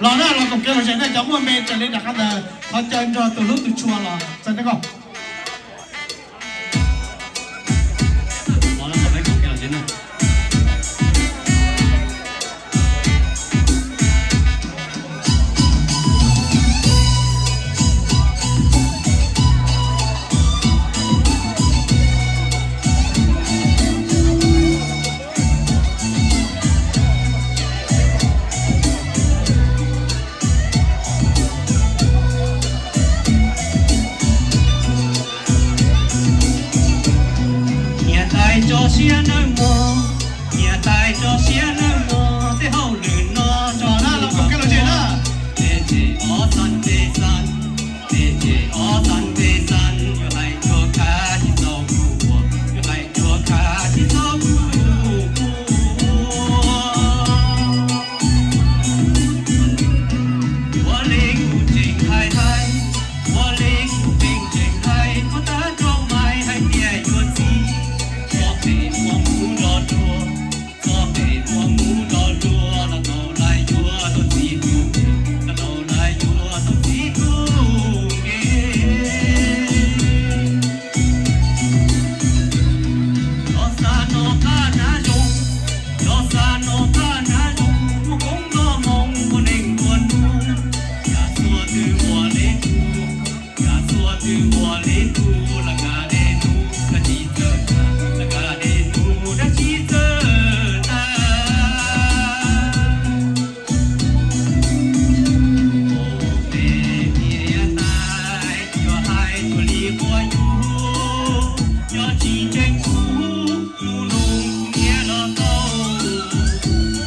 Los na, los koom kev lom zem na, cov muaj me raws li nram qab ntawd thov caw nrog tus hlub tus tshua los txog na koj. Niam tais tso siab nawb mog, niam tais tso siab nawb mog, tej hauj lwm no tso na los koom kev lom zem na. Tej ces ob xan tej xan, tej ces ob xan tej xan, yuav hais cuag khav tsis txaus kuv ua, yuav hais cuag khav tsis txaus kuv ua. Ua li kuv tseem hais hais, ua li kuv tseem tseem hais, koj tab rau mais hais tias yuav txiv. Txoj pem ua muv nrov luag, txoj pem ua muv nrov luag, los tau lawv yuav tau txiv tug nkeeg, los tau lawv yuav tau txiv tug nkeeg. Cov xav noj qab hnav zoo, cov xav noj qab hnav zoo, muaj koob noj moo ua neeg nplua nuj. Yam txhua twg ua li kuv, yam txhua twg ua li kuv, lawv kav dej num dab tsi txawj tag, lawv kav dej num dab tsi txawj tag. Ua pem niam tais yuav hais cuag li quab yug, yog tsis ntseeg kuv, mus nug kuv niam los tau.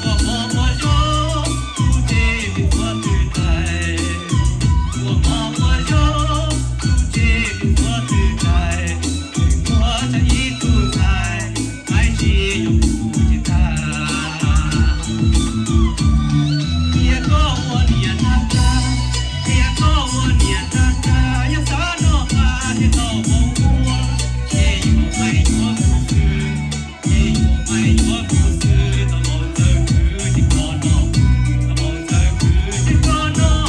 Ua mov ua zaub, kuv tseg nws txhua twg tais. Ua mov ua zaub, kuv tseg nws txhua twg tais. Muaj tseeb ib tug ntxhais, maiv tsis yuav kuv ces tag. Cia koj ua niam tag tag, cia koj ua niam tag tag, yog xav noj qab thiaj tau hmoov ua, ces yuav maiv yuav kuv xwb, ces yuav maiv yuav kuv xwb, tau npaum txawg khwv ces koj noj, tau npaum txawg khwv ces koj noj.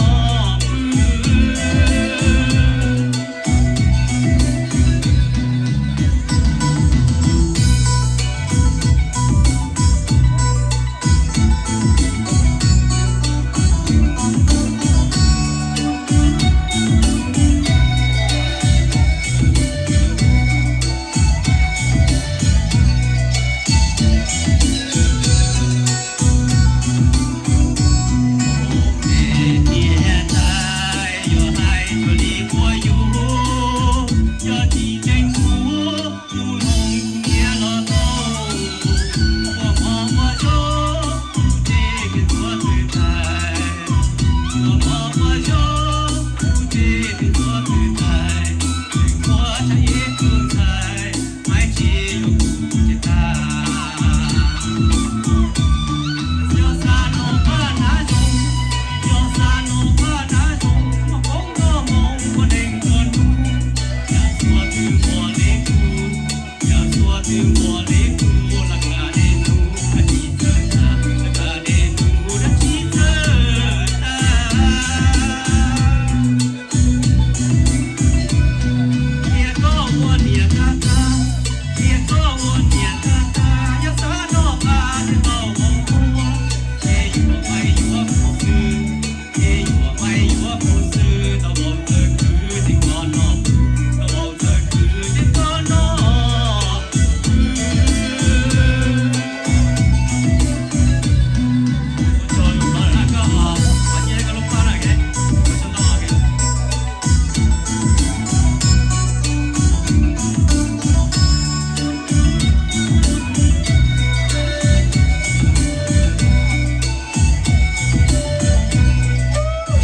Niam tais yuav hais cuag li quab yug, yog tsis ntseeg kuv, mus nug kuv niam los tau. Ua mov ua zaub, kuv tseg nws txhua twg tais. Ua mov ua zaub, kuv tseg nws txhua twg tais. Tseem muaj tseeb ib tug ntxhais, maiv tsis yuav kuv ces tag. Yog xav noj qab hnav zoo, yog xav noj qab hnav zoo, muaj koob noj moo ua neeg nplua nuj. Yam txhua twg ua li kuv, yam txhua twg ua li kuv, lawv kav dej num dab tsi txawj tag, lawv kav dej num dab tsi txawj tag. Cia koj ua niam tag tag, cia koj ua niam tag tag, yog xav noj qab thiaj tau hmoov ua, ces yuav maiv yuav kuv xwb, ces yuav maiv yuav kuv xwb, tau npaum txawg khwv ces koj noj, tau npaum txawg khwv ces koj noj.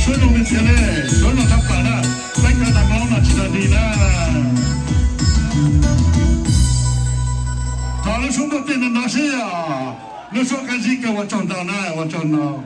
Suab zoo li tiag li, suab zoo tshaj plaws na, peb cov nas hmoob no tsis tau dig na. Thov lub suab npuaj tej no no sib os, lub suab kab zib kawg ua tsaug ntau na, ua tsaug ntau.